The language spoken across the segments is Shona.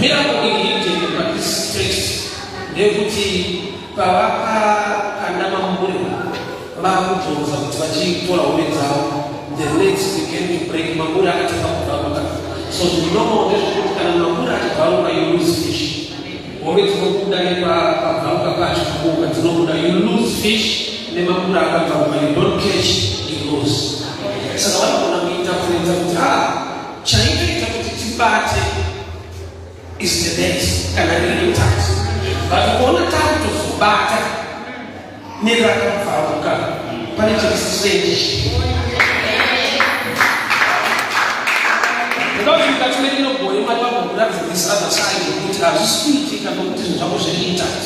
Miracle in hidden pa this text ndeyekuti pavakakanda mambure vakudhonza kuti vachitora hove dzavo, the nets began to break, mambure akatanga kubvaruka. So zvinomo ndezvekuti kana mambure achibvaruka, you lose fish. Hove dzinobuda nepabvaruka pacho, kubuka dzinobuda. You lose fish nemambure akabvaruka. You don't catch, you lose. Saka vanogona kuinterpreta kuti ah, chaitoita kuti tibate is the net kana riri intact, but kuona takutozobata nerakabvaruka, pane chiri strange. Ndoda kuti mukati merino gore Mwari vagokuratidza this other side yekuti hazvisi kuitika nokuti zvinhu zvako zviri intact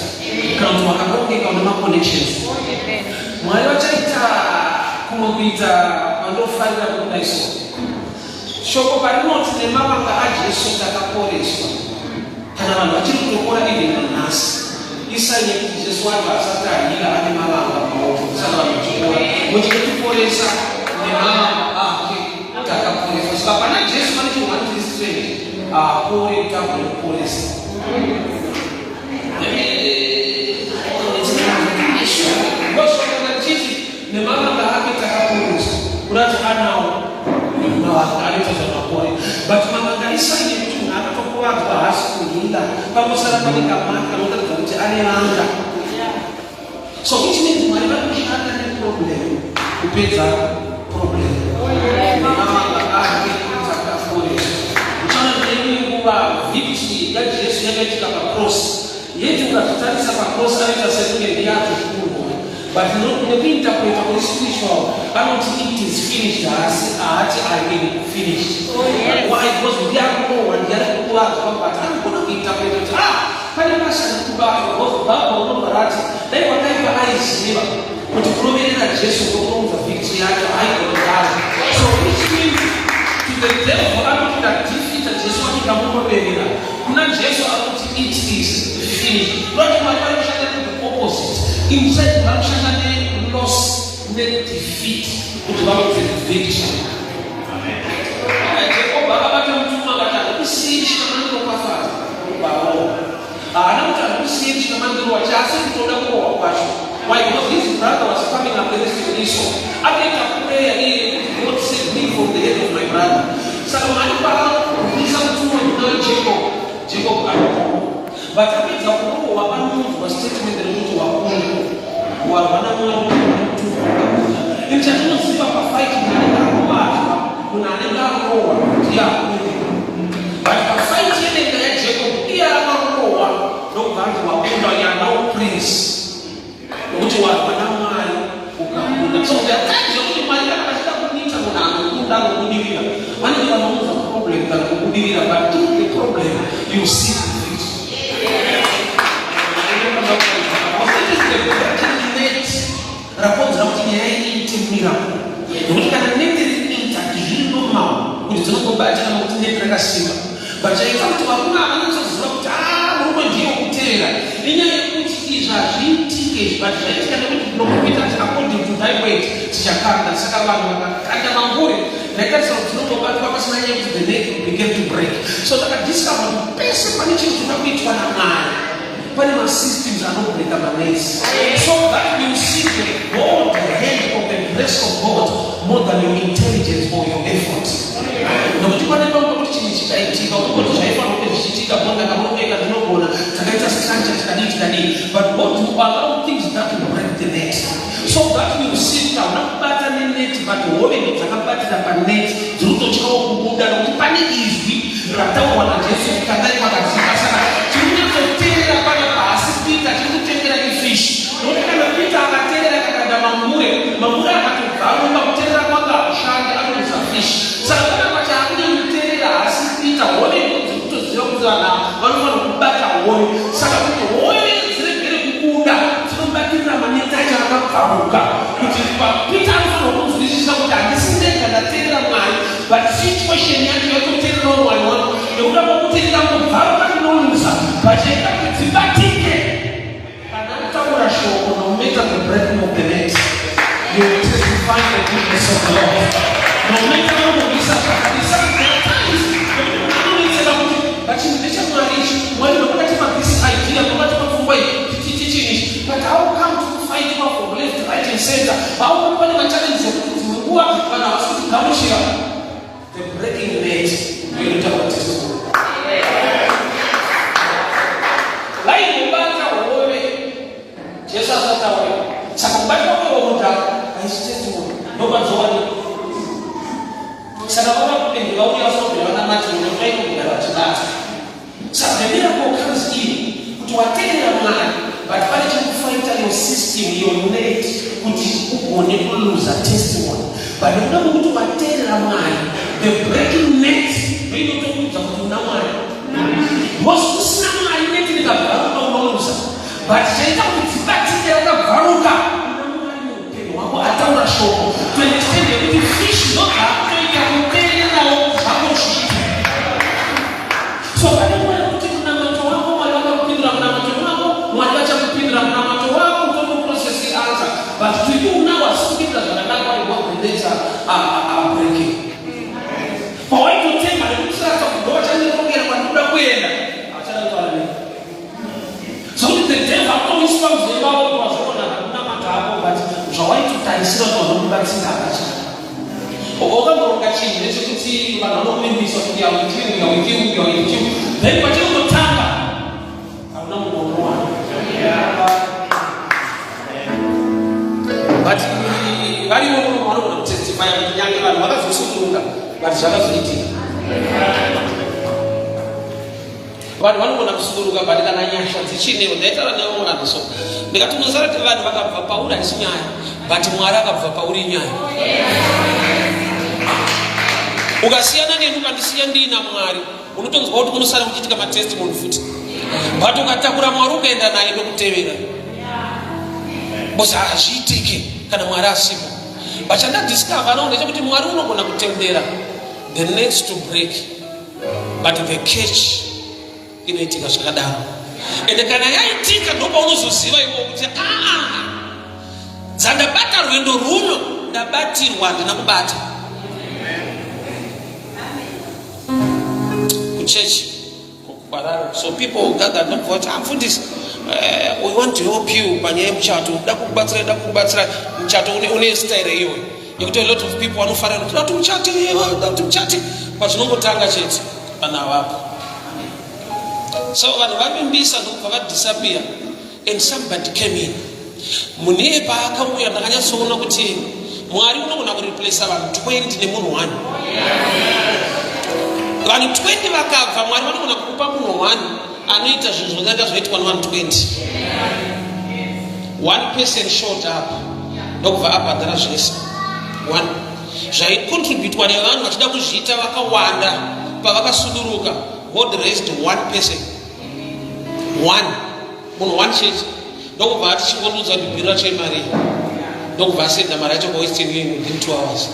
kana kuti wakarongeka, une maconnections. Mwari vachaita kumwe kuita vandofarira kudai. So shoko parinoti nemavanga aJesu takaporeswa, kana vanhu vachiri kutopora even nanhasi, isign yekuti Jesu wacho asati ahila, ane mavanga maoko. Saka vanhu vachipora, muchitotiporesa, nemavanga ake takaporeswa. Saka pana Jesu pane chinhu one chiri strange: haapori kuti agone kuporesa. Ndosaka chiti nemavanga ake takaporeswa, kurati anawo mavanga anoita zvamapore, but mavanga isign yekuti munhu akatokuvadzwa, haasi kuheala, pangosara pane kamark kanoratidza kuti ane vanga. So which means Mwari vari kushanda neproblem kupedza problem. Nemavanga ake takaporeswa. Uchaona neimwe nguva victory yaJesu yakaitika pacross. Yeti ukazvitarisa pacross, anoita sekunge ndiye atozvikurwa, but nekuinterpreta kuri spiritual, anoti "It is finished." Haasi haati "I am finished." Why? Because ndiye akurohwa, ndiye ari kukuvadzwa, but anogona kuinterpreta kuti ah, pane basa rekubatwa, because Bhaibheri rinobva rati dai wakaipa aiziva kuti kuroverera Jesu ndokuunza victory yacho, haigonodaro. So which means to the devil anoti ndadefeata Jesu wacho, ndamuroverera. Kuna Jesu akuti "It is finished." Kurati Mwari vari kushanda nethe opposite. Inside vari kushanda neloss, nedefeat, kuti vaudze victory. Jacob akabata mutumwa akati handikusiyi chinamandiropafadza barowa. Haana kuti handikusiyi chinamandirowa chaasi kutoda kurohwa kwacho. Why? Because his brother was coming against him, Esau. Akaita prayer iye yekuti "God, save me from the hand of my brother." Saka Mwari paakubvisa mutumwa kuna Jacob, Jacob anorohwa, but apedza kurohwa anonzwa statement rekuti wakunda, warwa naMwari, mutumwa wakakunda. Ini chatinoziva pafight, munhu anenge akubatwa, munhu anenge arohwa ndiye akunde, but pafight yedenga yaJacob, iye akarohwa ndokubva anzi wakunda, you are now prince, nokuti warwa naMwari ukakunda. So there are times yekuti Mwari kana vachida kuita munhu anokunda, anobudirira, vanenge vanounza problem kana kubudirira, but through the problem you see the victory. Because it is the broken net rakonzera kuti nyaya iite miracle, nokuti kana net riri intact, zviri normal kuti dzinongobatika, nokuti net rakasimba. But chaita kuti varume havanatsoziva kuti a murume ndiye wokutevera inyaya yekuti izvi hazviitike izvi, but zvaitika nekuti tinongopita kuti according to thy word tichakanda. Saka vanhu vakakanda mambure, ndaitarisa kuti tinongobatwa pasina nyaya yekuti the net began to break. So ndakadiscover kuti pese pane chinhu chinoda kuitwa naMwari, pane masystems anobreaka manets, so that you see the God hand of the grace of God more than your intelligence or your effort. Nokuti pane pamwe pekuti chinhu chikaitika, unongoti zvaifanira kunge zvichiitika, bondakarongeka, ndinogona, takaita structure, tikadii tikadii, but God will allow things that will break the net so that you see kuti hauna kubata nenet, but hove ndo dzakabatira panet, dziri kutotyawo kubuda, nokuti pane izwi rataurwa naJesu kuti kandai makadzika. Saka tiri kunyatsoteerera pana pasi Peter, tiri kutengera ifish, nokuti kana Peter akateerera akakanda mambure, mambure akatobvaruka, kuteerera kwanga hakushandi, anoisa fish. Saka pana pacho akunyanyoteerera hasi Peter, hove ndo dziri kutoziva kuti vanhu ava vanofanira kubata hove. Saka kuti hove dziregere kubuda, dzinobatirira maneti acho akabvaruka, kuti Peter anofanira kunzwisisa kuti handisi ndega ndateerera Mwari, but situation yacho yatoteererawo Mwari wangu, nekuda kwokuti ndikangobvaruka ndinoluza, but chaita kuti dzibatike kana ataura shoko. No matter the breaking of the net, you will testify the goodness of the Lord, no matter unombomisa zvakadii. Saka there are times yekuti munhu anonetseka kuti pachinhu ndechamwari ichi. But nekuda kwekuti wateerera Mwari, the breaking net ndoinotokuudza kuti una Mwari. Because usina Mwari net rikabvaruka unoruza. But chaita kuti dzibatike rakabvaruka una Mwari muupenyu hwako ataura shoko to an extent yekuti fish ndodzakutoita kuteererawo zvako zviite. So pane nguva yekuti munamato wako Mwari vakakupindura munamato wako, Mwari vachakupindura munamato wako utori muprocess yeanswer. But to you now hasi kupindura zvakanaka because the nets are breaking. Pawaitotemba nekutrasta kuti ndovachandirongera kwandinoda kuenda, havachada kutaura newe. Sokuti the devil akutoiswa munzeve mavo kuti wazviona kunamata ako but zvawaitotarisira kuti vanokubatsira havachada. Wakamboronga chinhu ndechekuti vanhu vanokuvimbisa kuti you are with you, we are with you, we are with you. Then pachinototanga hauna munhu waunowana. But varimo muno vanogona kutestifya kuti nyange vanhu vakazosununguka but zvakazoitika. Vanhu vanogona kusuduruka but kana nyasha dzichinewo. Ndaitaura nevamwe vanhu so ndikati unoziva kuti vanhu vakabva pauri haisi nyaya but Mwari akabva pauri inyaya. Ukasiyana neni ukandisiya ndiina Mwari unotonzwa kuti kunosara kuchiitika matestimony futi but ukatakura Mwari ukaenda naye ndokutevera because hazviitike kana Mwari asipo. But chandadiscover now ndechekuti Mwari unogona kutendera the nets to break but the catch inoitika zvakadaro ende kana yaitika ndopaunozoziva iwo kuti aa dzandabata rwendo rwuno ndabatirwa handina kubata kuchechi kwararo so people gather ndobva kuti amfundisi ah, we want to help you panyaya yemuchato da kukubatsira da kukubatsira muchato une style iyoyo yekuti a lot of people vanofarira kuti kuti muchate kuti muchate pazvinongotanga chete vanhu avapo so vanhu vavimbisa ndokubva vadisappear and somebody came in munhu iye paakauya ndakanyatsoona kuti mwari unogona kureplacer vanhu 20 nemunhu 1 vanhu 20 vakabva mwari vanogona kukupa munhu 1 anoita zvinhu zvakaita zvoitwa nevanhu 20 one person showed up ndokubva abhadhara zvese one zvaicontributwa nevanhu vachida kuzviita vakawanda pavakasuduruka god raised one person one munhu one chete ndokubva ati chingondiudza kuti bhiri racho imari ndokubva asenda mari yacho kuwestern union within 2 hours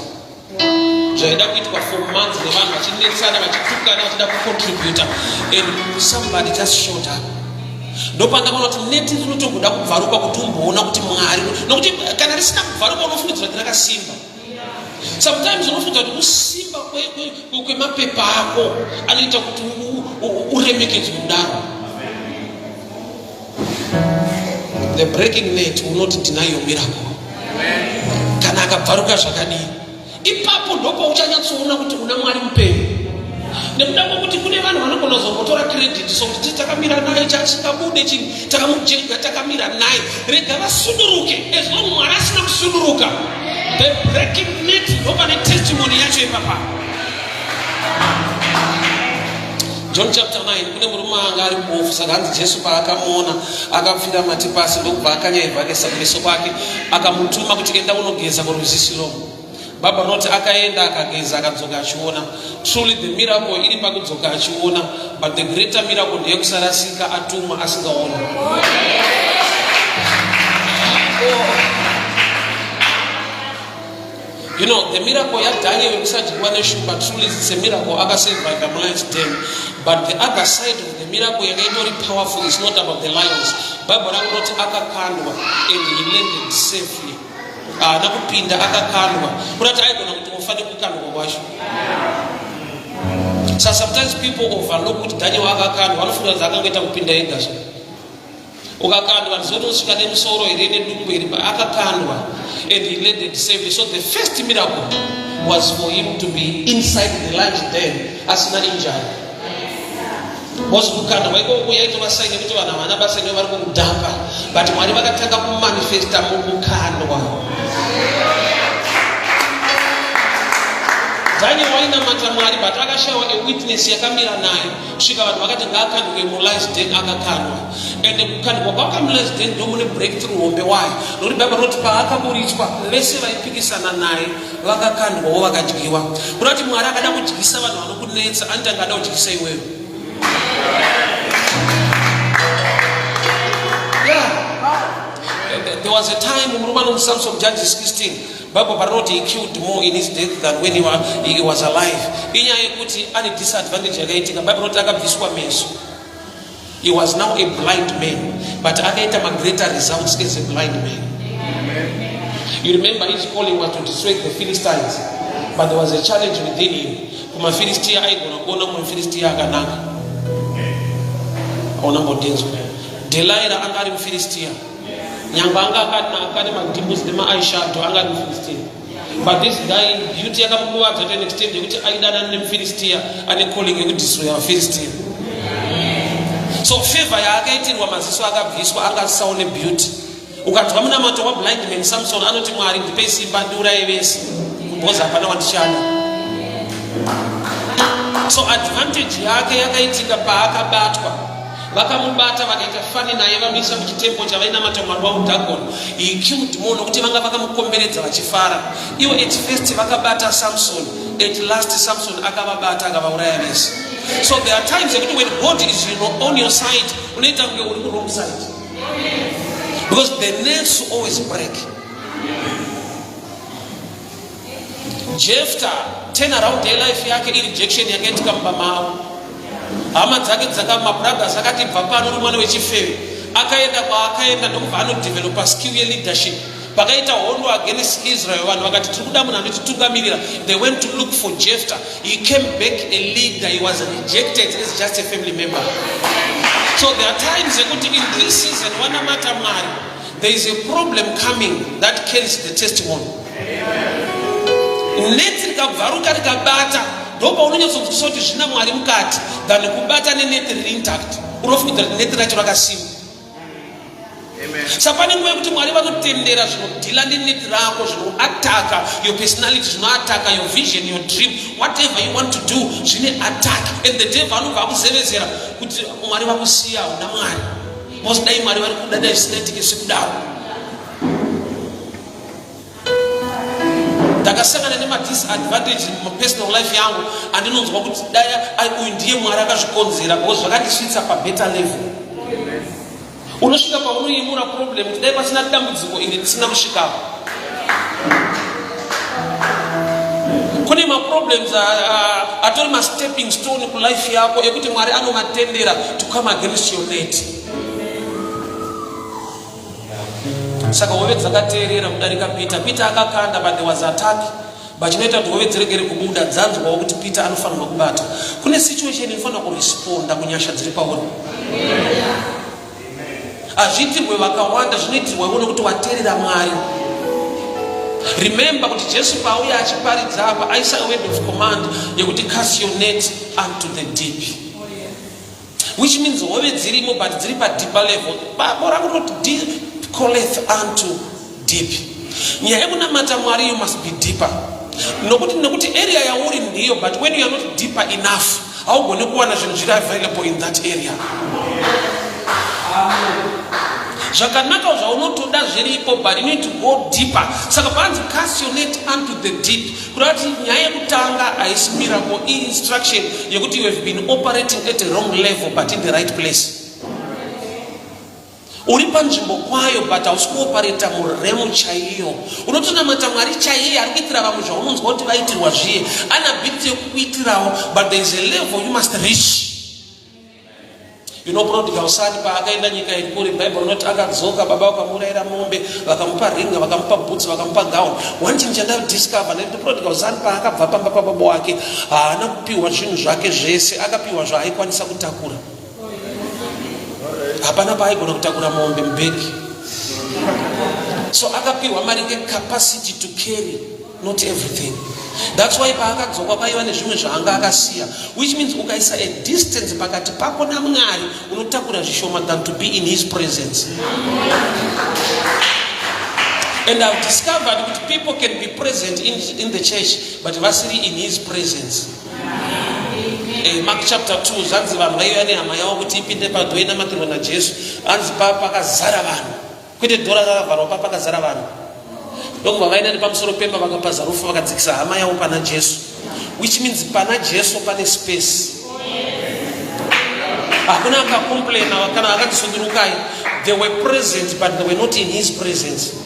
zvaida kuitwa for months nevanhu vachinetsana vachitukana vachida kucontributa and somebody just showed up ndopandakaona kuti neti rinotogoda kubvaruka kuti umboona kuti mwari nokuti kana risina kubvaruka unofungidzira kuti rakasimba sometimes unofunga kuti kusimba kwemapepa ako anoita kuti uremekedzwe kudaro. The breaking net will not deny your miracle. Kana akabvaruka zvakadii, ipapo ndopauchanyatsoona kuti una Mwari mupenyu. Nekuda kwekuti kune vanhu vanogona kuzombotora credit sokuti tisi takamira naye chachisingabude chinhu takamujega takamira naye, rega vasuduruke. As long Mwari asina kusuduruka, the breaking net ndopane testimony yacho ipapa. John chapter 9 kune murume anga ari bofu saka hanzi Jesu paakamuona akapfira mati pasi ndokubva akanya ivhu akaisa kumeso kwake akamutuma kuti enda unogeza kurwizi Silomu. Baba rinoti akaenda akageza akadzoka achiona. Truly the miracle iri pakudzoka achiona but the greater miracle ndeyekusarasika atumwa asingaoni. You know, the miracle yaDaniel yekusadyiwa neshumba truly it's a miracle akasurvive mulions den. But the other side of the miracle yanga itori powerful is not about the lions. Bible rangu rinoti akakandwa and he landed safely. Haana kupinda akakandwa. Kurati aigona kuti ofa nekukandwa kwacho. So sometimes people overlook kuti Daniel akakandwa vanofunga kuti akangoita kupinda ega zve. Ukakandwa ndizotosvika nemusoro here nedumbu here akakandwa and he landed safely. So the first miracle was for him to be inside the lion's den asina injury. Because kukandwa ikoko yaitova sign yekuti vanhu havana basa newe vari kukudhamba but Mwari vakatanga kumanifesta mukukandwa. Daniel wainamata Mwari but akashaiwa a witness yakamira naye kusvika vanhu vakati ngaakandwe mulies den, akakandwa. Ende kukandwa kwake mulies den ndomune breakthrough hombe. Why? Nokuti Bible rinoti paakaburitswa vese vaipikisana naye vakakandwawo vakadyiwa. Kuda kuti Mwari akada kudyisa vanhu vanokunetsa anotanga ada kudyisa iwewe. Yeah. There was a time murume anonzi Samson, Judges 16, Bible parinoti he killed more in his death than when he was alive. Inyaya yekuti ane disadvantage yakaitika. Bible rinoti akabviswa meso. He was now a blind man, but akaita magreater results as a blind man. Amen. You remember his calling was to destroy the Philistines, but there was a challenge within him. KumaFilistia aigona kuona mumwe Filistia akanaka. Aona mbondinzwa. Delilah anga ari muFilistia. Nyangwe anga akanaka ane madimples nemaeyeshadow anga ari muFilistia. But this guy beauty yakamukuvadza to an extent yekuti aidanana nemuFilistia ane calling yekudestroya vaFilistia. So favor yaakaitirwa maziso akabviswa anga asisaone beauty. Ukanzwa munamato wablind man Samson anoti Mwari ndipei simba ndiuraye vese because hapana wandichada. So advantage yake yakaitika paakabatwa. Vakamubata vakaita fani naye vamuisa muchitempo chavainamata mwari wavo Dagon. He killed more nokuti vanga vakamukomberedza vachifara. Ivo at first vakabata Samson, at last Samson akavabata akavauraya vese. So there are times yekuti when God is on your side unoita kunge uri ku wrong side. Because the nets always break. Jefta turn around yelife yake irejection yakaitika mumba mavo. Hama dzake dzaka mabrothers akati bva pano uri mwana wechifeve. Akaenda kwaakaenda ndokubva anodevelopa skill yeleadership. Pakaita hondo against Israel, vanhu vakati tiri kuda munhu anotitungamirira. They went to look for Jefta. He came back a leader. He was rejected as just a family member. So there are times yekuti in this season wanamata Mwari, there is a problem coming that carries the testimony. Neti rikabvaruka rikabata, ndopaunonyatsonzwisisa kuti zvina Mwari mukati than kubata neneti riri intact. Unofungidzira kuti neti racho rakasimba. Saka pane nguva yekuti Mwari vanotendera zvinodhila neneti rako, zvinoataka your personality, zvinoataka your vision, your dream, whatever you want to do, zvine attack. And the devil anobva akuzevezera kuti Mwari vakusiya, hauna Mwari. Because dai Mwari vari kuda dai zvisingaitike sekudaro. Ndakasangana nemadisadvantage mupersonal life yangu andinonzwa kuti dai uyu ndiye Mwari akazvikonzera because zvakandisvitsa pabetter level. Unosvika paunoyemura problem kuti dai pasina dambudziko iri tisina kusvikapo. Kune maproblems atori mastepping stone kulife yako ekuti Mwari anomatendera to come against your net. Saka hove dzakateerera kudarika Peter. Peter akakanda but there was attack. But chinoita kuti hove dziregere kubuda dzanzwawo kuti Peter anofanirwa kubata. Kune situation inofanira kuresponda kunyasha dziri pauri. Hazviitirwe vakawanda, zvinoitirwa iwe nokuti wateerera Mwari. Remember kuti Jesu paauya achiparidza apa aisa a word of command yekuti cast your net unto the deep. Which means hove dzirimo but dziri padeeper level. Babo rangu rinoti deep calleth unto deep. Nyaya yekunamata Mwari you must be deeper. Nokuti nekuti area yauri ndiyo but when you are not deeper enough haugoni kuwana zvinhu zviri available in that area. Zvakanaka zvaunotoda zviripo but you need to go deeper. Saka panzi cast your net unto the deep. Kureva kuti nyaya yekutanga haisi miracle, i-instruction yekuti you have been operating at a wrong level but in the right place. Uri panzvimbo kwayo but hausi kuopareta muremu chaiyo. Unotonamata Mwari chaiye ari kuitira vamwe zvaunonzwa kuti vaitirwa zviye. Ane ability yekukuitirawo but there is a level you must reach. You know prodigal son paakaenda nyika yekure, Bible rinoti akadzoka, baba vakamuurayira mombe, vakamupa ring, vakamupa boots, vakamupa gown. One thing chandadiscover ndekuti prodigal son paakabva pamba pababa wake haana kupiwa zvinhu zvake zvese, akapiwa zvaaikwanisa kutakura. Hapana paaigona kutakura mombe mubhegi. So akapiwa mari capacity to carry, not everything. That's why paakadzoka paiva nezvimwe zvaanga akasiya, which means ukaisa a distance pakati pako naMwari unotakura zvishoma than to be in his presence. And I've discovered kuti people can be present in the church but vasiri in his presence. Mark chapter 2 zvanzi vanhu vaiuya nehama yavo kuti ipinde padho inamatirwa naJesu. Hanzi pakazara vanhu. Kwete dhora rakavharwa pa pakazara vanhu. Ndokubva vaenda nepamusoro pemba vakapaza rufu vakadzikisa hama yavo pana Jesu. Which means pana Jesu pane space. Hakuna akacomplaina kana akati sundurukai. They were present but they were not in his presence.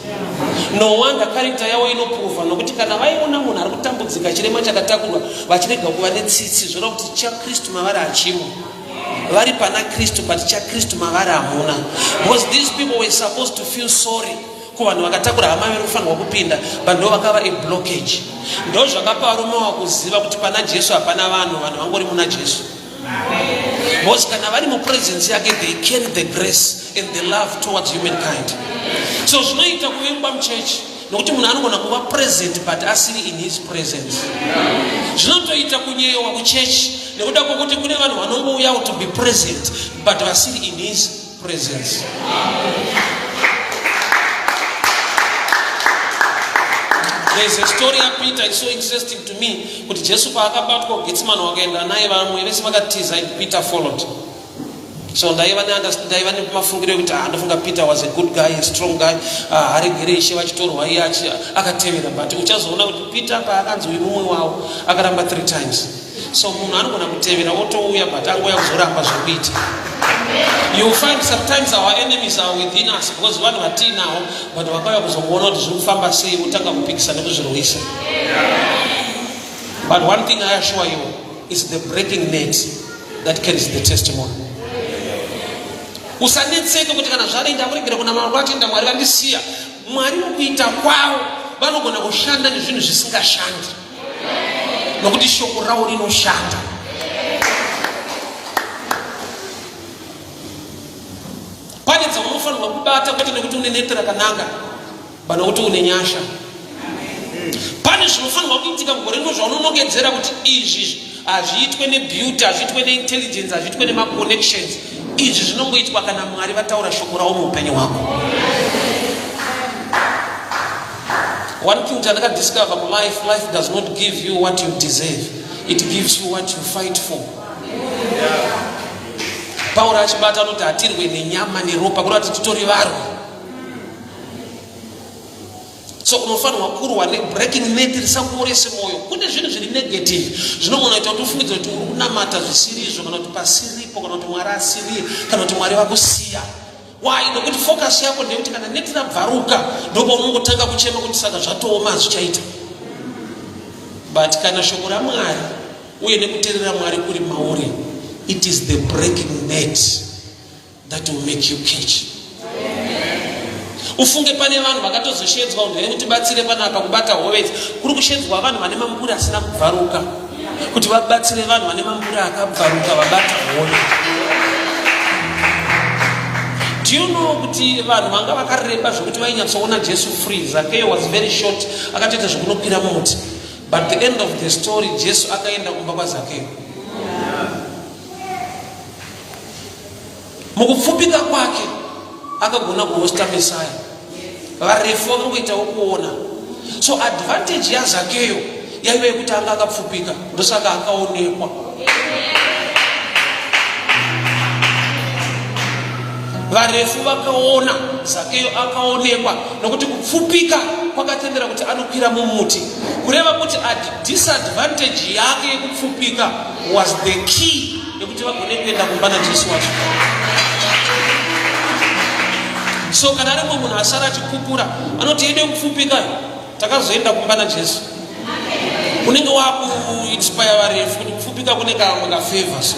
No wonder character yavo inoprova nokuti kana vaiona munhu ari kutambudzika chirema chakatakurwa vachirega kuva netsitsi zvoreva kuti chaKristu mavari hachimo. Vari pana Kristu but chaKristu mavari hamuna. Because these people were supposed to feel sorry kuvanhu vakatakura hama vari kufanirwa kupinda but ndo vakava a blockage. Ndo zvakapa varume ava kuziva kuti pana Jesu hapana vanhu, vanhu vangori muna Jesu. Because kana vari mupresence yake they carry the grace and the love towards humankind. So zvinoita kuvengwa muchechi nokuti munhu anogona kuva present but asiri in his presence. Zvinotoita kunyewa kuchechi nekuda kwokuti kune vanhu vanongouyawo to be present but vasiri in his presence. There's a story ya Peter, it's so interesting to me kuti Jesu paakabatwa kuGetsemane wakaenda naye vamwe vese vakatiza and Peter followed. So ndaiva ndaiva nemafungiro ekuti ah, ndofunga Peter was a good guy, a strong guy, ah, haregere ishe vachitorwa iye akatevera, but uchazoona kuti Peter paakanzi uyu mumwe wavo akaramba 3 times. So munhu anogona kutevera otouya but angouya kuzoramba zvekuita. You find sometimes our enemies are within us because vanhu vatiinawo but vakauya kuzongoona kuti zviri kufamba sei votanga kupikisa nekuzvirwisa. But one thing I assure you is the breaking net that carries the testimony. Usanetseke kuti kana zvadai ndakuregera kunamata kwatenda Mwari vandisiya. Mwari mukuita kwavo vanogona kushanda nezvinhu zvisingashandi. Nokuti shoko ravo rinoshanda. Pane dzaunofanirwa kubata kwete nekuti une neti rakanaka, but nokuti une nyasha. Pane zvinofanirwa kuitika mugore rino zvaunonongedzera kuti izvi hazviitwe nebeauty, hazviitwe neintelligence, hazviitwe nemaconnections. Izvi zvinongoitwa kana Mwari vataura shoko ravo muupenyu hwako. One thing chandakadiscover mulife, life does not give you what you deserve. It gives you what you fight for. Pauro achibata anoti hatirwe nenyama neropa, kureva kuti titori varwi. So unofanirwa kurwa nebreaking net risakuorese mwoyo. Kune zvinhu zviri negative zvinogona kuita kuti ufungidze kuti uri kunamata zvisiri izvo, kana kuti pasiripo, kana kuti Mwari asiriye, kana kuti Mwari vakusiya. Why? Nokuti focus yako ndeyekuti kana neti rabvaruka ndopaunongotanga kuchema kuti saka zvatooma hazvichaita. But kana shoko raMwari uye nekuterera Mwari kuri mauri, it is the breaking net that will make you catch. Ufunge pane vanhu vakatozoshedzwa unhu yekuti batsire panapa kubata hove idzi. Kuri kushedzwa vanhu vane mambure asina kubvaruka kuti vabatsire vanhu vane mambure akabvaruka vabata hove. Do you know kuti vanhu vanga vakareba zvekuti vainyatsoona Jesu free? Zakeyo was very short, akatoita zvekunokwira mumuti. But the end of the story, Jesu akaenda kumba kwaZakeyo. Mukupfupika kwake akagona kuhosta Messiah. Varefu vakangoitawo kuona. So advantage yaZakeyo yaiva yekuti anga akapfupika, ndosaka akaonekwa. Varefu vakaona Zakeyo akaonekwa nokuti kupfupika kwakatendera kuti anokwira mumuti, kureva kuti disadvantage yake yekupfupika was the key yekuti vagone kuenda kumba naJesu wacho. So kana ari mumwe munhu asara achipupura anoti yedu yekupfupika takazoenda kumba naJesu, unenge wakuinspire varefu kuti kupfupika kune kamwe kafavor. So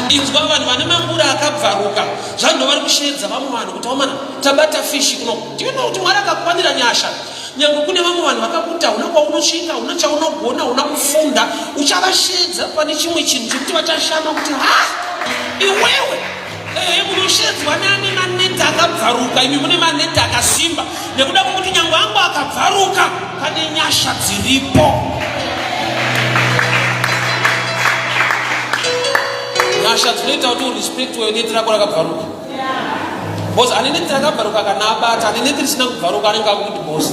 inzwa vanhu vane mambura akabvaruka zvando vari kusheedza vamwe vanhu kuti vamana tabata fishi kuno. Do you know kuti Mwari akakwanira nyasha? Nyangwe kune vamwe vanhu vakakuti hauna kwaunosvika, hauna chaunogona, hauna kufunda, uchavasheedza pane chimwe chinhu chekuti vachashama kuti ha iwewe munoshedzwa neane maneti akabvaruka, imi mune maneti akasimba, nekuda kwekuti nyangwe angu akabvaruka pane nyasha dziripo. Nyasha dzinoita kuti urespectwe neti rako rakabvaruka. Because ane neti rakabvaruka kana abata, ane neti risina kubvaruka anenge akuti boss.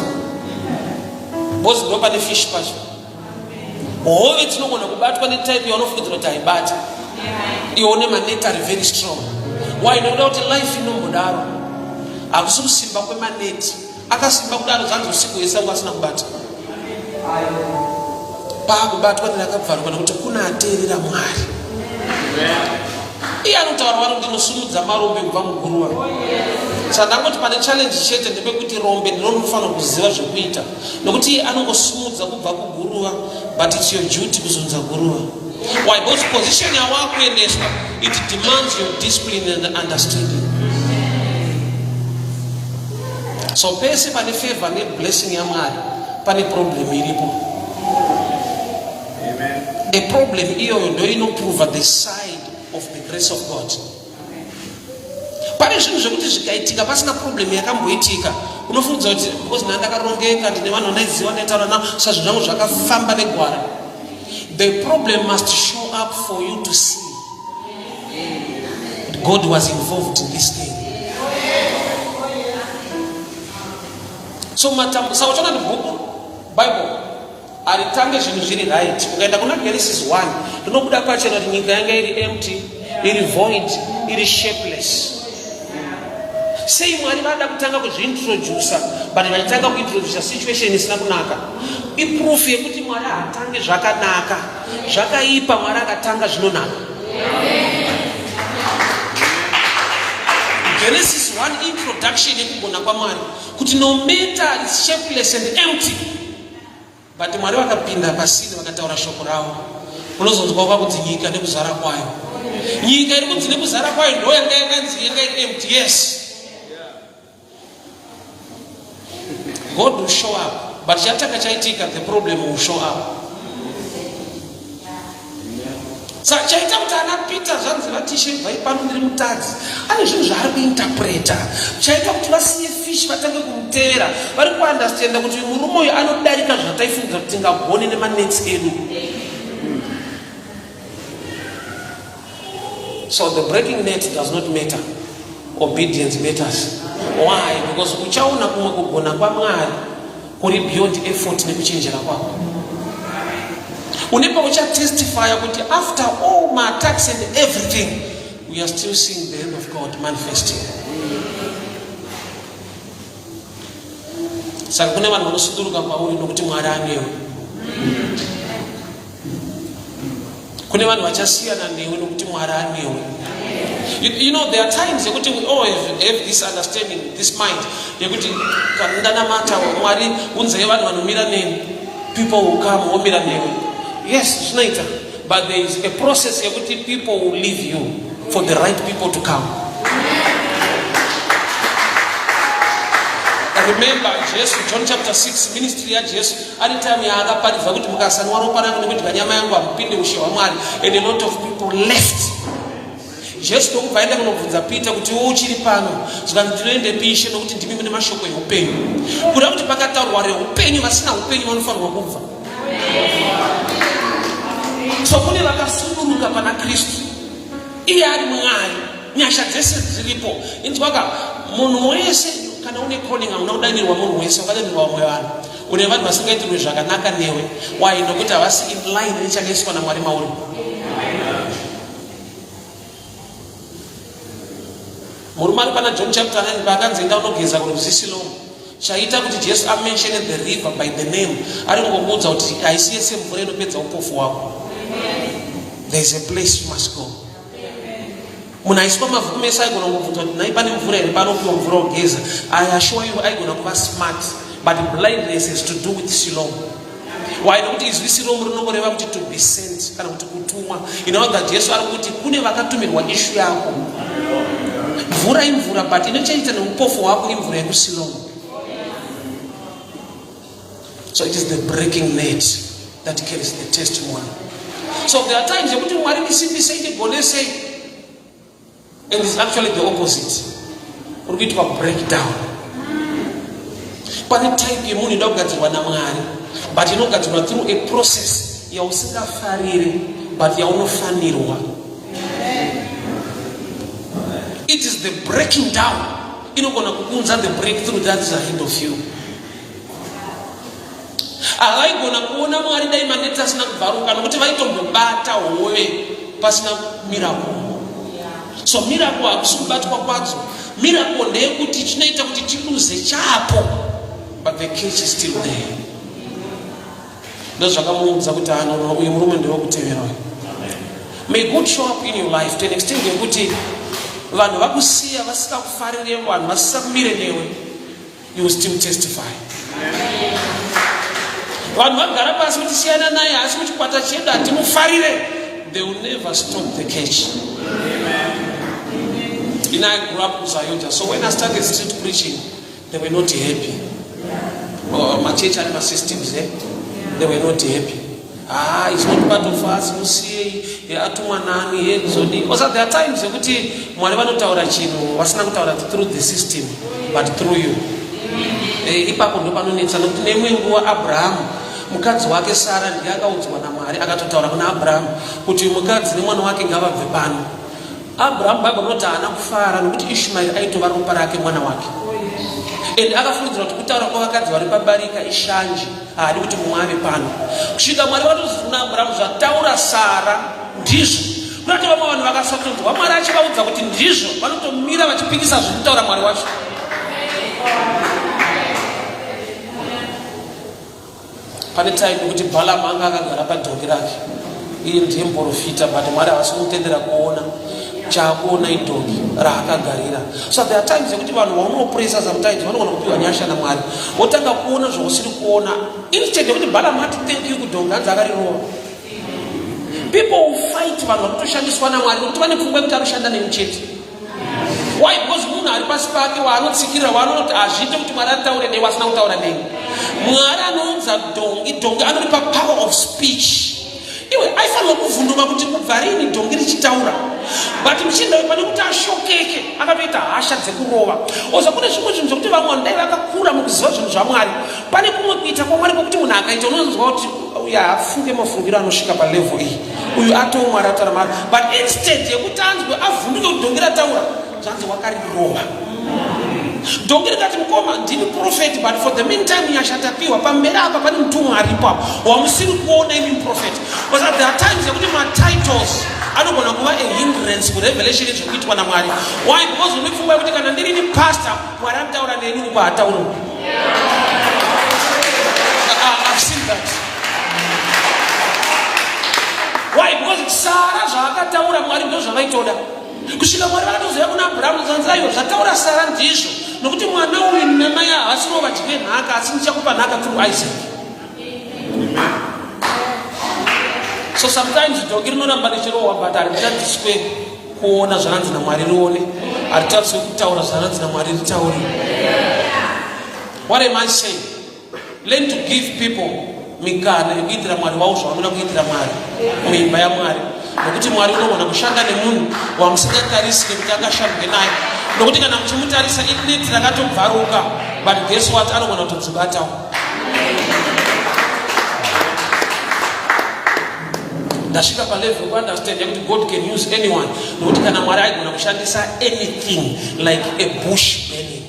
Boss ndo pane fish pacho. Hove dzinogona kubatwa netype yaunofungidzira kuti haibati. Iwe une maneti ari very strong. Why? Nekuda kuti life inombodaro. Hakusi kusimba kwemaneti. Akasimba kudaro zvanzi usiku hwese anga asina kubata. Paakubatwa nerakabvaruka nekuti kuna ateerera Mwari. Iye anotaura wari kuti ndinosimudza marombe kubva muguruva. Saka ndangoti pane challenge chete ndepekuti rombe ndiro rinofanira kuziva zvekuita nokuti iye anongosimudza kubva kuguruva but it's your duty kuzunza guruva. Why? Because position yawakuendeswa it demands your discipline and understanding. So pese pane favor neblessing yaMwari pane problem iripo. Amen. The problem iyoyo ndo inoprova the side of the grace of God. Pane zvinhu zvekuti zvikaitika pasina problem yakamboitika unofungidzwa kuti because nda ndakarongeka ndine vanhu vandaiziva ndaitaura navo sa zvinhu zvangu zvakafamba negwara. The problem must show up for you to see God was involved in this thing. So matambo saka uchaona kuti bhuku Bible haritange zvinhu zviri right. Ukaenda kuna Genesis 1 rinobuda pachena kuti nyika yanga iri empty, iri void, iri shapeless. Sei Mwari vada kutanga kuzviintroducer but vachitanga kuintroducer situation isina kunaka. Iproof yekuti Mwari haatange zvakanaka. Zvakaipa Mwari akatanga zvinonaka. Genesis 1 introduction yekugona kwaMwari kuti no matter is shapeless and empty but Mwari vakapinda pasini vakataura shoko ravo unozonzwa kwakunzi nyika nekuzara kwayo. Nyika iri kunzi nekuzara kwayo ndo yanga yakanzi yanga iri empty. Yes, God will show up but chatanga chaitika the problem will show up. Saka chaita kuti ana Peter zvanzi vatishe bvai pano ndiri mutadzi ane zvinhu zvaari kuinterpreta chaita kuti vasiye fish vatange kumutevera vari kuunderstanda kuti murume uyu anodarika zvataifungidzira kuti tingagone nemanets edu. So the breaking net does not matter. Obedience matters. Why? Because uchaona kumwe kugona kwaMwari kuri beyond effort nekuchenjera kwako. Une pauchatestifya kuti after all my attacks and everything, we are still seeing the hand of God manifesting. Saka kune vanhu vanosuduruka kwauri nokuti Mwari anewe. Kune vanhu vachasiyana newe nokuti Mwari anewe. You know, there are times yekuti we all have this understanding, this mind yekuti kana ndanamata Mwari unzei vanhu vanomira neni, people will come vomira newe. Yes, zvinoita, but there is a process yekuti people will leave you for the right people to come. Remember Jesu, John chapter 6, ministry yaJesu, ane time yaakaparidza kuti mukasanwa ropa rangu nekudya nyama yangu hamupinde ushe hwaMwari, and a lot of people left. Jesu ndokubva aenda kunobvunza Peter kuti iwe uchiri pano, zvikanzi ndinoendepi Ishe, nokuti ndimi mune mashoko eupenyu. Kuda kuti pakataurwa reupenyu, vasina upenyu vanofanirwa kubva. So kune vakasununguka pana Kristu, iye ari Mwari, nyasha dzese dziripo. Inzwaka, munhu wese kana une calling, hauna kudanirwa munhu wese, wakadanirwa vamwe vanhu. Une vanhu vasingaitirwe zvakanaka newe. Why? Nokuti havasi in line nechakaiswa naMwari mauri. Murume ari pana John chapter 9 paakanzi enda unogeza kurwizi Siloam, chaita kuti Jesu amenshene the river by the name, ari kungomuudza kuti haisi yese mvura inopedza upofu hwako. There is a place you must go. Munhu aiswa mavhu kumeso aigona kungobvunza kuti nhai pane mvura here panopiwa mvura ogeza. I assure you aigona kuva smart, but blindness has to do with Siloam. Why? Nokuti izwi Siloam rinongoreva kuti to be sent kana kuti kutumwa. In other words, Jesu ari kuti kune vakatumirwa ishu yako. Mvura imvura, but inochaita neupofu hwako imvura yekuSiloam. So it is the breaking net that carries the testimony. So there are times yekuti Mwari ndisimbisei ndigonesei, and it's actually the opposite. Uri kuitwa breakdown. Pane type yemunhu inoda kugadzirwa naMwari, but inogadzirwa through a process yausingafariri but yaunofanirwa. It is the breaking down. inogona kukunza the breakthrough that is ahead of you. Havaigona kuona Mwari dai maneti asina kubvaruka, nokuti vaitombobata hove pasina miracle. So miracle hakusi kubatwa kwadzo. Miracle ndeyekuti chinoita kuti tiluze chapo, but the catch is still there. Ndozvakamuudza kuti anono uyu murume ndewekutevera uyu. May God show up in your life to an extent yekuti vanhu vakusiya, vasikakufarire, vanhu vasisakumire newe, you will still testify. Vanhu vagara pasi kuti siyana naye, asi muchikwata chedu hatimufarire, they will never stop the catch. I grew up kuZAOGA, so when I started street preaching, they were not happy. Oh, machechi ane masystems, eh? They were not happy. "Ah, it's not part of us, musiyei, atumwa nani yedzodi?" Also, there are times yekuti Mwari vanotaura chinhu vasina kutaura through the system, but through you. Ipapo ndo panonetsa, nokuti neimwe nguva Abrahamu, mukadzi wake Sara ndiye akaudzwa naMwari, akatotaura kuna Abrahamu kuti mukadzi nemwana wake ngavabve pano. Abrahamu, Bhaibheri rinoti haana kufara, nokuti Ishmaeri aitova ropa rake, mwana wake, and akafungidzira kuti kutaura kwavakadzi vari pabarika ishanje, haadi kuti mumwe ave pano, kusvika Mwari vatozi kuna Abrahamu, "Zvataura Sara ndizvo." Kunati vamwe vanhu vakasatonzwa Mwari achivaudza kuti ndizvo, vanotomira vachipikisa zviri kutaura Mwari wacho. Pane time yekuti Balamu anga akagara padhongi rake, iye ndiye muprofita, but Mwari havasi kumutendera kuona, chaakuona idhongi raakagarira. So there are times yekuti vanhu vaunopresa sometimes vanogona kupiwa nyasha naMwari, wotanga kuona zvausiri kuona. Instead yekuti Balamu ati thank you kudhongi, hanzi akarirova. People will fight vanhu vanotoshandiswa naMwari, nokuti vane pfungwa yekuti anoshanda neni chete. Why? Because munhu ari pasi pake waanotsikirira, waanonoti hazviite kuti Mwari ataure nei wasina kutaura nei. Mwari anounza dhongi, dhongi anoripa power of speech. Iwe aifanirwa kuvhunduka kuti kubva rini dhongi richitaura? But muchinda pane kuti ashokeke, akatoita hasha dzekurova. Oza kune zvimwe zvinhu zvokuti vamwe vanhu dai vakakura mukuziva zvinhu zvaMwari, pane kumwe kuita kwaMwari kwokuti munhu akaita, unonzwa kuti uyu haafunge mafungiro anosvika palevel iyi, uyu atoo Mwari ataura mari. But instead yekuti anzwe avhunduke kuti dhongi rataura, zvanzi wakarirova dhongi rikati, "Mukoma, ndini prophet, but for the meantime nyasha tapiwa pamberi apa, pane mutumwa aripo apa wamusiri kuona imi prophet." Because there are times yekuti matitles anogona kuva a hindrance kurevelation yezvekuitwa naMwari. Why? Because une pfungwa yekuti kana ndirini pastor, Mwari anotaura neni, uko hatauri. I've seen that. Why? Because Sara zvaakataura, Mwari ndo zvavaitoda, kusvika Mwari vakatozoya kuna Abrahamu, zanzi, "Aiwa, zvataura Sara ndizvo, nokuti mwana uyu namai havasiriwo vadye nhaka, asi ndichakupa nhaka through Isaac." So sometimes dhoki rinoramba richirohwa, but haritadziswe kuona zvakanzi naMwari rione, haritadziswe kutaura zvakanzi naMwari ritaure. What am I saying? Learn to give people mikana yekuitira Mwari wavo zvavanoda kuitira Mwari muimba yaMwari, nokuti Mwari unogona kushanda nemunhu wamusingatarisire kuti angashandwe naye, nokuti kana muchimutarisa, ineti rakatobvaruka, but guess what? Anogona kutodzibatawo. Ndasvika palevel yekuunderstand yekuti God can use anyone, nokuti kana Mwari aigona kushandisa anything like a bush burning,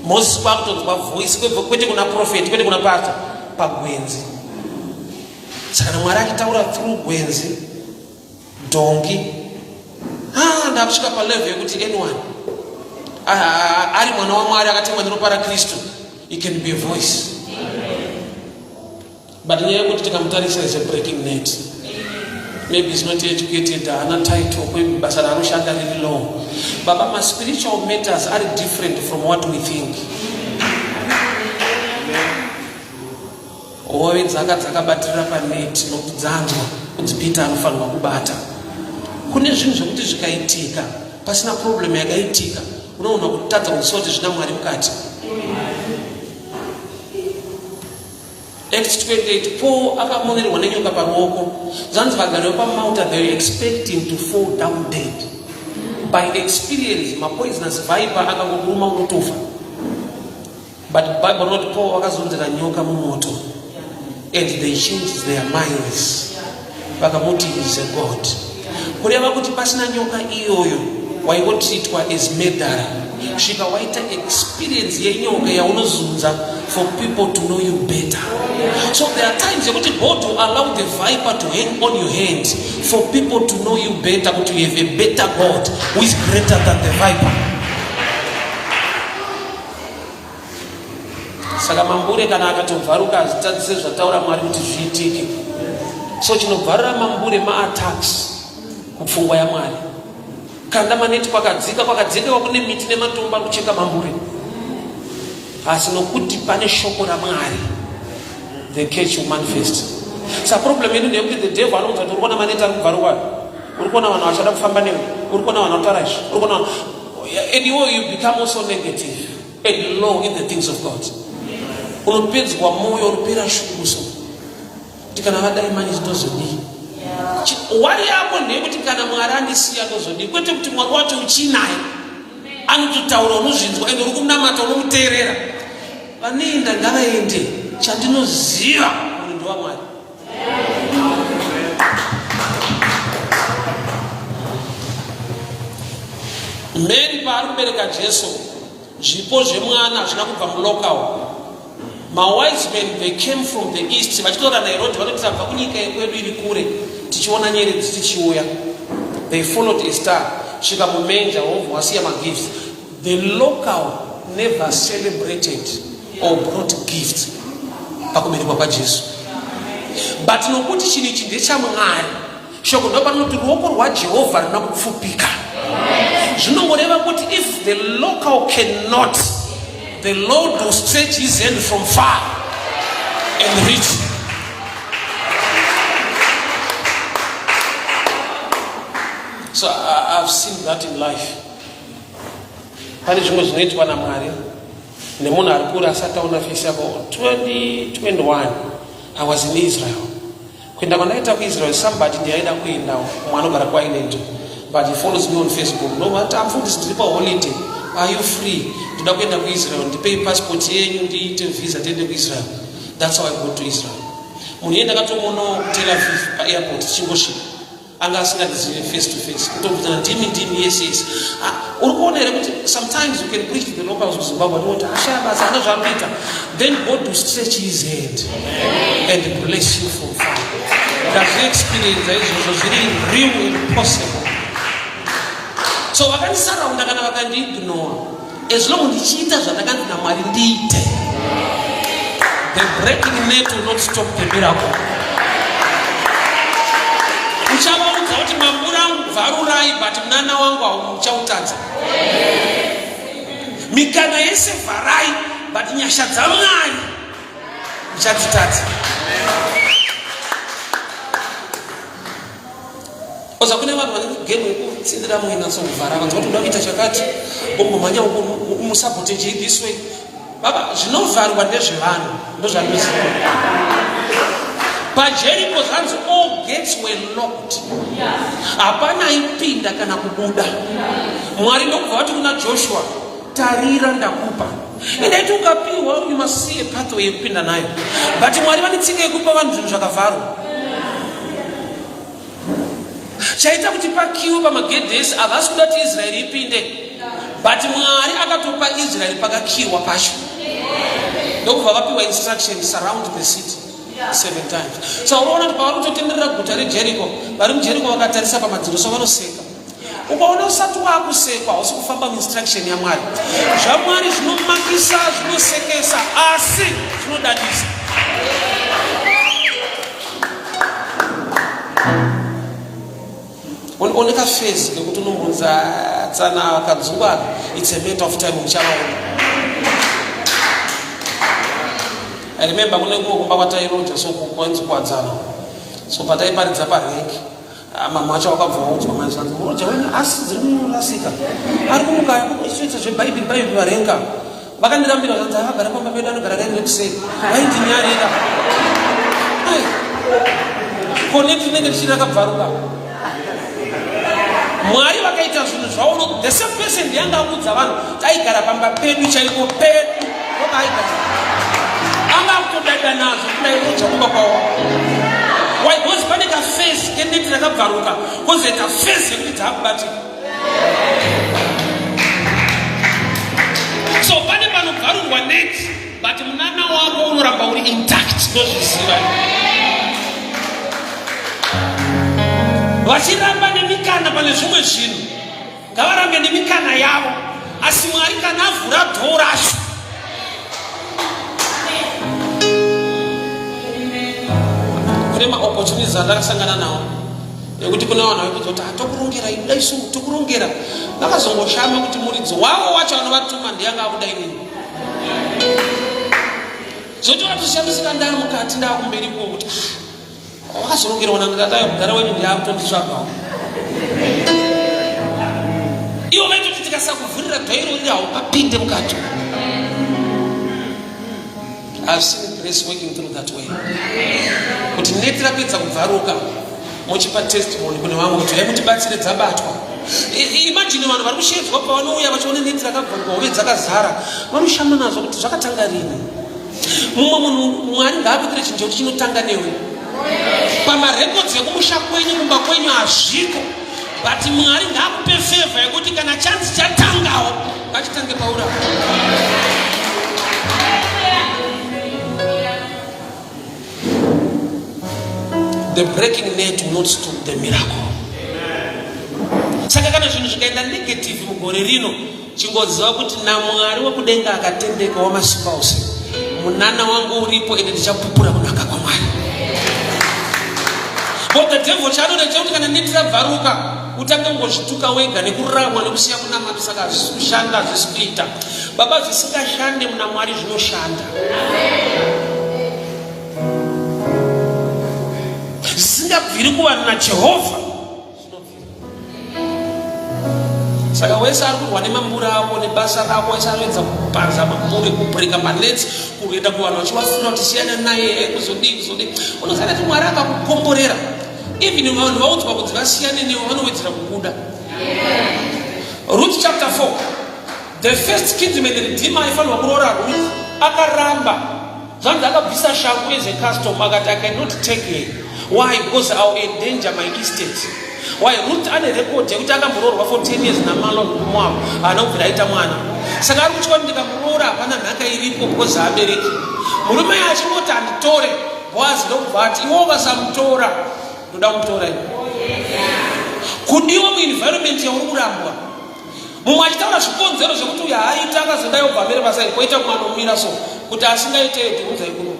Moses kwakutonzwa voice, kwete kuna prophet, kwete kuna pastor, pagwenzi. Saka kana Mwari achitaura through gwenzi, dhongi, ah, ndakusvika palevel yekuti anyone ari mwana waMwari akatengwa neropa raKristu, it can be a voice. But nyaya yekuti tikamutarisa is a breaking net, maybe is not educated, haana title, maybe basa raanoshanda riri low. Baba, maspiritual matters are different from what we think. Hove dzanga dzakabatirira paneti nokuti dzanzwa kunzi Peter anofanirwa kubata. Kune zvinhu zvekuti zvikaitika pasina problem yakaitika, unoona kutadza kunzwisisa kuti zvina Mwari mukati. Acts 28, Paul akamonerwa nenyoka paruoko. Zvanzi vagari vepaMalta, they were expecting to fall down dead. By experience, mapoisonous viper akangokuruma unotofa, but Bible not, Paul vakazunzira nyoka mumoto and they changed their minds, vakamuti is a god. Kureva kuti pasina nyoka iyoyo, Waingotreatwa as murderer kusvika waita experience yenyoka yaunozunza for people to know you better. So there are times yekuti God will allow the viper to hang on your hand for people to know you better, kuti you have a better God who is greater than the viper. Saka mambure kana akatobvaruka hazvitadzise zvataura Mwari kuti zviitike. So chinobvarura mambure maattacks kupfungwa yaMwari. Kanda maneti kwakadzika, kwakadzikawa kune miti nematombo ari kucheka mambure. Asi nokuti pane shoko raMwari, the catch will manifest. Sa problem yedu ndeyekuti the devil anoudza kuti uri kuona maneti ari kubvaruka, uri kuona vanhu vachada kufamba newe, uri kuona vanhu vanotaura izvi, uri kuona and iwe you become also negative and low in the things of God. Unopedzwa moyo, unopera shungu so. Kuti kana vadai manje ndozodii? Wari yako ndeyekuti kana Mwari andisiya ndozodii, kwete kuti Mwari wacho uchinaye anototaura unozvinzwa ende uri kunamata unomuteerera. Vanoenda ngavaende, chandinoziva munhu ndewaMwari. Mary paari kubereka Jesu, zvipo zvemwana hazvina kubva mulocal. Mawise men they came from the east vachitaura naHerod vanoti tabva kunyika yekwedu iri kure tichiona nyeredzi tichiuya. They followed a star svika mumenja wobva wasiya magifts. The local never celebrated or brought gifts pakuberekwa kwaJesu. But nokuti chinhu ichi ndechamwari, shoko ndopanoti ruoko rwaJehovha runa kupfupika. Zvinongoreva kuti if the local cannot, the Lord will stretch his hand from far and reach. So I've seen that in life. Pane zvimwe zvinoitwa naMwari nemunhu ari kure asati aona face yako. 2021 I was in Israel. Kuenda kwandaita kuIsrael, somebody ndiyaida kuendawo, mumwe anogara kuIreland, but he follows me on Facebook. No, but amfundisi ndiri paholiday, are you free? Ndoda kuenda kuIsrael, ndipei passport yenyu ndiite visa tiende kuIsrael. That's how I got to Israel. Munhu iye ndakatomuonawo kuTel Aviv paairport tichingosvika. Anga asingandizive face to face, kutobvunzana ndimi ndimi, yes yes. Ah, uri kuona here kuti sometimes you can preach to the locals kuZimbabwe ndikuti ashaya basa ana zvaari kuita, then God will stretch his hand and bless you from far. Ndazviexperienza izvozvo, zviri real and possible. So vakandisaraunda kana vakandiignore, as long ndichiita zvandakanzi naMwari ndiite, the breaking net will not stop the miracle. Uchavaudza kuti mambura angu bvarurai, but munana wangu hauchautadza. Mikana yese vharai, but nyasha dzaMwari uchadzitadza. Oza kune vanhu vane game yekutsindira mwena so kuvhara vanhu vati uda kuita chakati ombomhanya umusabotage this way. Baba, zvinovharwa ndezvevanhu, ndozvandinoziva. PaJericho zvanzi all gates were locked, hapana aipinda kana kubuda. Mwari ndokubva vati kuna Joshua, tarira ndakupa. Indaiti ukapiwa you must see a pathway yekupinda nayo, but Mwari vane tsika yekupa vanhu zvinhu zvakavharwa. Chaita kuti pakiwe pamagedhi ese, havasi kuda kuti Israeri ipinde, but Mwari akatopa Israeri pakakiwa pacho, ndokubva vapiwa instruction, surround the city 7 times. So unoona kuti pavari kutotenderera guta reJericho, vari muJericho vakatarisa pamadziro so vanoseka. Ukaona usati wakusekwa, hausi kufamba muinstruction yaMwari. ZvaMwari zvinomakisa, zvinosekesa, asi zvinodadisa. One kafezi kekuti unombonza tsana kadzungu aka, it's a matter of time muchavaona. I remember kune kumwe kumba kwatairoja so kwanzi kuwadzana. So pataiparidza parenki, mama wacho wakabva waudzwa manje zvanzi muroja wenyu asi dziri kurasika, ari kumuka ichoita zvebhaibheri bhaibheri varenga. Vakandirambira zvanzi akagara pamba pedu anogara rairekusei, vaindinyarira. Connect rinenge richiri rakabvaruka. Mwari vakaita zvinhu zvavo, the same person ndiyanga akuudza vanhu taigara pamba pedu chaipo pedu ndopaigara, anga akutodada nazvo kudai roja kumba kwavo. Why? Because pane kafesi keneti rakabvaruka, kozoita fesi yekuti dzaakubatika. Ungabvarurwa net, but munana wako unoramba uri intact. Ndozviziva. Vachiramba nemikana pane zvimwe zvinhu, ngavarambe nemikana yavo, asi Mwari kana avhura dhoo racho, kune maopportunities andakasangana nawo nekuti kune vanhu vaikuti kuti tokurongera ida isu tokurongera, vakazongoshama kuti muridzi wavo wacho anovatuma ndiyanga akuda inini. Zvotora tushamisika ndaa mukati ndaa kumberi ko kuti wakazorongerwa nandikatayo mudhara wenyu ndiakutonditsvagawo. Ivo vaitoti tikasakuvhurira dhoiro riri haupapinde mukati. I've seen grace working through that way. Kuti neti rapedza kubvaruka, mochipa testimony kune vamwe kuti haimutibatsire dzabatwa. Imagine vanhu vari kushedzwa, pavanouya vachiona neti rakabvaruka, hove dzakazara, vanoshama nazvo kuti zvakatanga rini. Mumwe munhu, Mwari ngaakuitire chinhu chekuti chinotanga newe. Pamarekodzi ekumusha kwenyu, kumba kwenyu hazviko, but Mwari ngaakupe favor yekuti kana chanzi chatangawo, ngachitange paura. The breaking net will not stop the miracle. Saka kana zvinhu zvikaenda negative mugore rino, chingoziva kuti naMwari wekudenga akatendeka, wamasimba ose, munana wangu uripo, ende ndichapupura kunaka kwaMwari. But the devil chaanoda chekuti kana neti rabvaruka, utange kungozvituka wega nekuramwa nekusiya kunamata. Saka hazvisi kushanda, hazvisi kuita, baba. Zvisingashande muna Mwari zvinoshanda. Zvisingabviri kuvanhu, naJehovha. Saka wese ari kurwa nemambura ako, nebasa rako, wese anoedza kupanza mambure, kubreka manets, kuenda kuvanhu vachivafura kuti siyana naye, kuzodii kuzodii, unoziva kuti Mwari akakukomborera. Even vanhu vaudzwa kuti vasiyane newe, vanowedzera kukuda. Ruth chapter 4, the first kinsman redeemer aifanirwa kuroora Ruth akaramba. Zvanzi akabvisa shangu as a custom, akati, "I cannot take her." Why? Because I will endanger my estate. Why? Ruth ane record yekuti akamboroorwa for 10 years naMalon kuMoab, haana kubvira aita mwana. Saka ari kutya kuti ndikamuroora hapana nhaka iripo because haabereki. Murume achingoti handitore, Boaz ndokubva ati, "Iwe ukasamutora, ndoda kumutora iwe." Kudiwa muenvironment yauri kurambwa. Mumwe achitaura zvikonzero zvekuti uyo haaita, akazodai, obva amere paside, koita mumwe anomira so kuti asingaite, tiunzai kuno.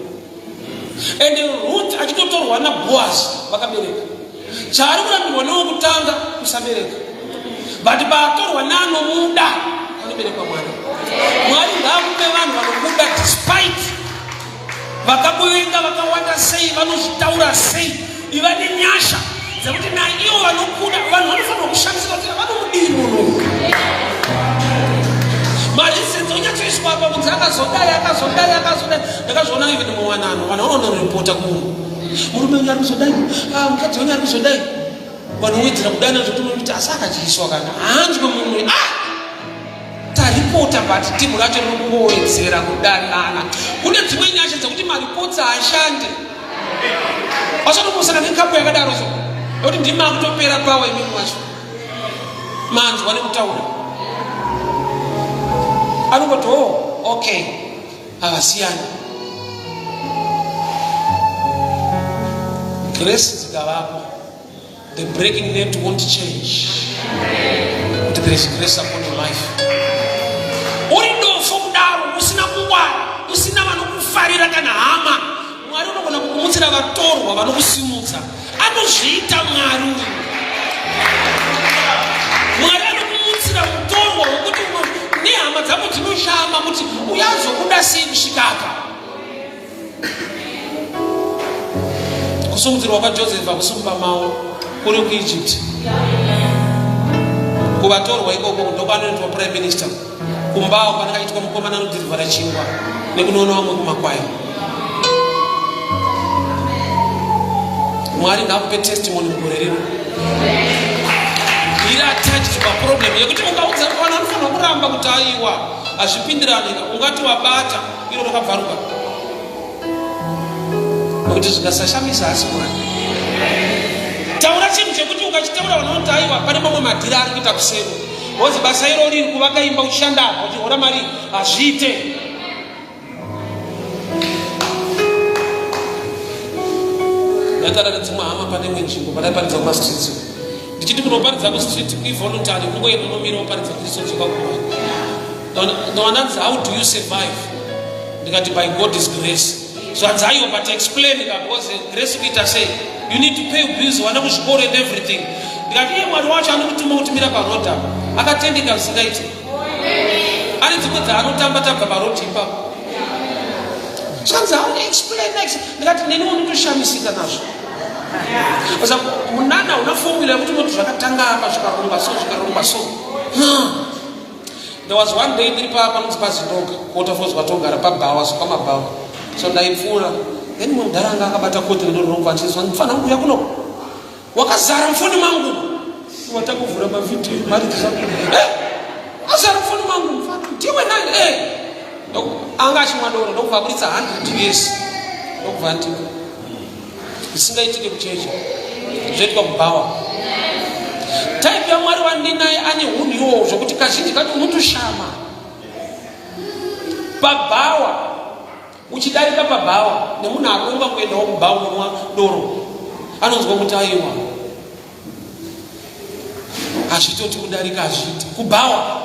And Ruth achitotorwa naBoaz, vakabereka. Chaari kurambirwa newokutanga kusabereka, but paatorwa neanomuda, anoberekwa mwana. Mwari ngaakupe vanhu vanokuda despite vakakuvenga vakawanda sei, vanozvitaura sei. Iva nenyasha dzekuti naivo vanokuda. Vanhu vanofanirwa kushamisika kuti vanomudii munhu. Mareasons onyatsoiswa apa kunzi akazodai, akazodai, akazodai. Ndakazviona even muwanano, vanhu vanonoripota kumunhu, murume wenyu ari kuzodai, ah, mukadzi wenyu ari kuzodai. Vanhu vowedzera kudana zvokuti asi akadyiswa kana haanzwe munhu. Ah, taripota, but timu racho riri kungowedzera kudanana. Kune dzimwe nyasha dzekuti maripotsi haashande. Wasatombosana nekapu yakadaro so yekuti ndima akutopera pawa imimi wacho manzwa nekutaura, anongoti, "Oh, okay, havasiyani." Grace dzikavapo, the breaking net won't change kuti there is grace upon your life. Uri dofo kudaro, usina kungwara, usina vanokufarira kana hama, Mwari unogona kukumutsira vatorwa vanokusimudza. Anozviita Mwari uyu. Mwari anokumutsira mutorwa wekuti nehama dzako dzinoshama kuti uyazokuda sei kusvika apa. Kusumudzirwa kwaJoseph akusumba mawo kuri kuEgypt, kuvatorwa ikoko ndokwanoitwa prime minister. Kumbawo panenge achiitwa mukomana anodhirivhara chingwa nekunoona vamwe kumakwai. Mwari ngaakupe testimony mugore rino iri attached paproblem yekuti ungaudza vanhu vanofanirwa kuramba kuti aiwa, hazvipindirani. Ungati wabata iro rakabvaruka, nokuti zvikasashamisa asi Mwari. Taura chinhu chekuti ukachitaura vanhu vanoti aiwa, pane mamwe madhiri ari kuita kuseri. Wozi basa iro riri kuvaka imba, uchishanda apa uchihora mari, hazviite. Ndataura nedzimwe hama pane imwe nzvimbo pandaiparidza kumastreets. Ndichiti kunoparidza kustreet kuivoluntary, unongoenda unomira woparidza Kristu wodzoka kumba. Ndawananzi how do you survive? Ndikati by God's grace. Zvanzi aiwa but explain ka because grace kuita sei? You need to pay bills, vana kuzvikoro and everything. Ndikati iye Mwari wacho anokutuma kuti mira paroad apa. Akatendeka zvisingaiti. Ane dzimwe dzaanotamba tabva paroad ipapo. Zvanzi how explain next. Ndikati neni unotoshamisika nazvo. Saka munana una formula yekuti unoti zvakatanga apa zvikarongwa so zvikarongwa so. There was one day ndiri pa panonzi paZindoga, kuWaterfalls kwatogara pabhawa so pamabhawa. So ndaipfuura then mumwe mudhara anga akabata koti rinorongo achinzwa mfana uya kuno wakazara mufoni mangu watakuvhura mavhidhiyo mari dzisabuda eh, azara mufoni mangu mfana ndiwe nani eh. Anga achimwa doro ndokubva aburitsa 100 us ndokubva andipa zvisingaitike kuchechi zvoitwa kubhawa type yamwari wandinaye ane hunhu iwowo zvokuti kazhinji kacho unotoshama pabhawa uchidarika pabhawa nemunhu aronga kuendawo kubhawa kunwa doro anonzwa kuti aiwa hazvitoti kudarika hazviiti kubhawa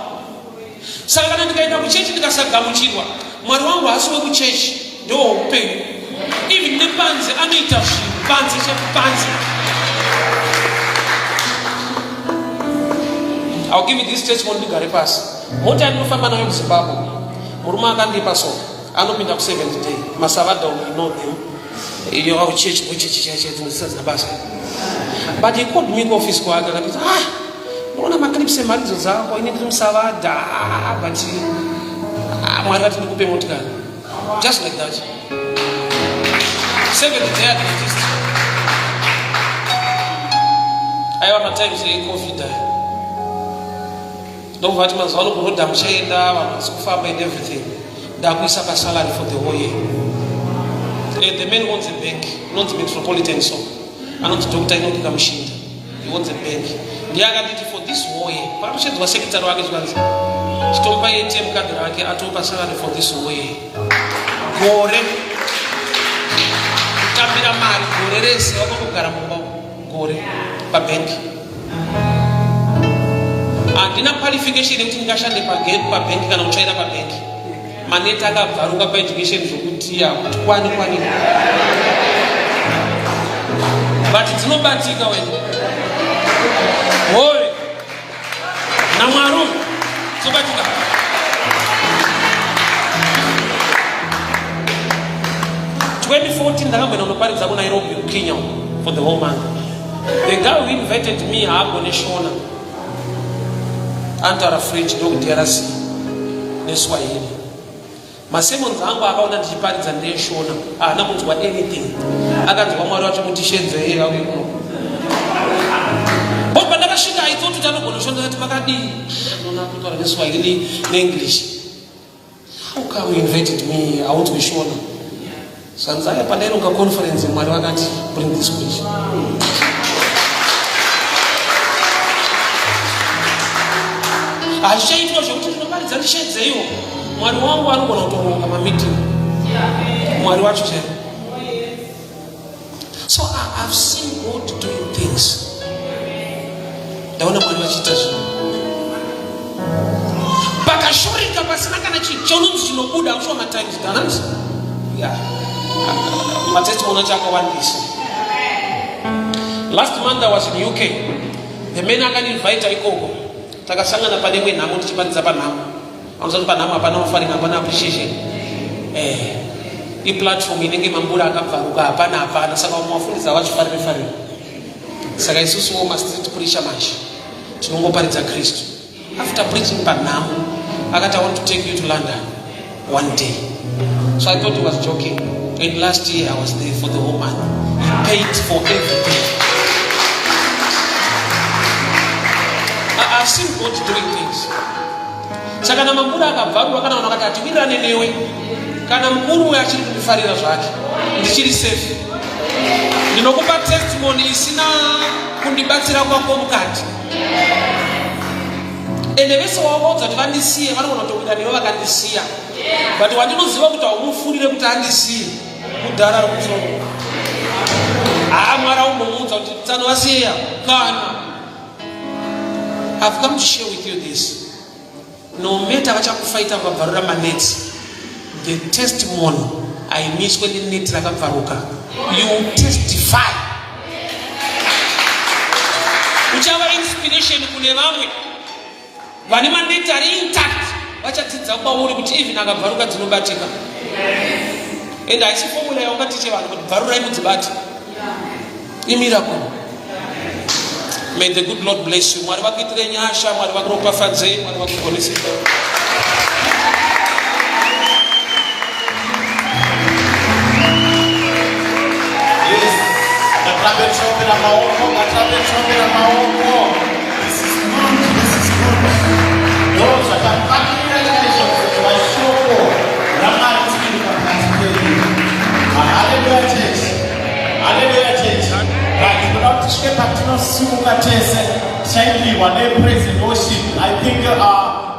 saka kana ndikaenda kuchechi ndikasagamuchirwa mwari wangu haasi wekuchechi ndowoupenyu even nepanze anoita zvinhu panze chekupanze I'll give you this testimony ndigare pasi mota yandinofamba nayo kuzimbabwe murume akandipa so anopinda kuseventh day masavada you know them iyo auchechi kuchechi chaicho dzinodzisa dzina basa but he called me kuoffice kwake akanditi ah ndinoona maclips emharidzo dzako ini ndiri musavadha ah, but ah, mwari vati ndikupe motikari just like that seventh day adventist aiwa matimes ecovid aya ndokubva ati mazuva ano kuroad muchaenda vanhu vasi kufamba and everything ndakuisa pasalary for the whole year and the man owns a bank inonzi metropolitan so anonzi dr inoki kamushinda he owns a bank ndiye akanditi for this whole year pakatoshedzwa sekitari wake zvikanzi chitomupa atm card rake atopa salary for this whole year gore kutambira mari gore rese wakangogara mumba gore pabhenki handina qualification yekuti ndingashande pabhenki kana kutsvaira pabhenki maneti akabvaruka paeducation zvokuti yakuti kwani kwani but dzinobatika wena hove namwari uyu dzinobatika 2014 ndakamboenda kunoparidza kunairobi kukenya for the whole month the guy who invited me haagone shona anotaura french ndokudrc neswahili masermons angu akaona ndichiparidza ndeshona haana kunzwa anything akanzwa mwari wacho kuti shedzei vauye kuno but pandakasvika i thought kuti anogona kushona ndakati makadii anona kutaura neswahili neenglish How come you invited me? Haunzwi Shona. Zvanzi aya pandaironga conference Mwari vakati bring this question. Hazvichaitwa zvekuti ndinoparidza ndishedzeiwo. Mwari wangu anogona kutoronga mameeting. Mwari wacho chaivo. So I, I've seen God doing things. Ndaona Mwari vachiita zvinhu. Pakashoreka pasina kana chinhu chaunonzi chinobuda, I'm sure matimes done. Yeah. Matestimony acho akawandisa. Last month I was in UK. The man akandinvita ikoko. Takasangana pane imwe nhamo tichiparidza panhamo. Pamusoro panhamo hapana offering, hapana appreciation. Eh, iplatform inenge mambura akabvaruka, hapana hapana. Saka vamwe vafundisi havachifarire farire. Saka isusuwo mastreet preacher manje tinongoparidza Kristu. After preaching panhamo, akati I want to take you to London one day. So I thought he was joking. And last year I was there for the whole month. He paid for everything. I've seen God doing things. Saka kana mambura akabvarurwa kana vanhu vakati hatiwirirane newe, kana mukuru uyo achiri kundifarira zvake, ndichiri safe. Ndinokupa testimony isina kundibatsira kwako mukati. Ende vese wavaudza kuti vandisiye vanogona kutowira newe vakandisiya. But wandinoziva kuti haumufurire kuti andisiye, mudhara ari kumusoro. Haa Mwari aumbomuudza kuti tsano vasiya kana. I've come to share with you this. No matter vachakufaita vakabvarura manets, the testimony haimiswe neneti rakabvaruka. You testify. Uchava inspiration kune vamwe vane maneti ari intact vachadzidza kwauri kuti even akabvaruka dzinobatika. And haisi formula yaungatiche vanhu kuti bvarurai mudzibate. Imiracle. May the good Lord bless you. Mwari vakuitire nyasha, Mwari vakuropafadzei, Mwari vakugonesei. Yes. Ngatirambe tichiombera maoko, ngatirambe tichiombera maoko. This is good, this is good. Ndo zvakafanira chaizvo kuti shoko raMwari tiri pakati pedu. Hallelujah church. Hallelujah church. Right, toda kuti tisvike patinosimuka tese tichaipihwa nepraise and worship. I think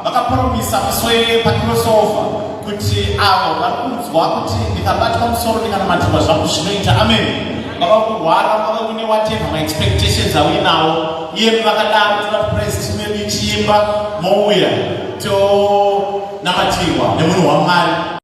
vakapromisa musi wepacrossover kuti avo vari kunzwa kuti ndikabatwa musoro ndikanamatirwa zvangu zvinoita. Amen. Vava kurwara, vava une whatever my expectations auinawo. Iyemi vakadaro toda kuti praise team yedu ichiimba mouya tonamatirwa nemunhu waMwari.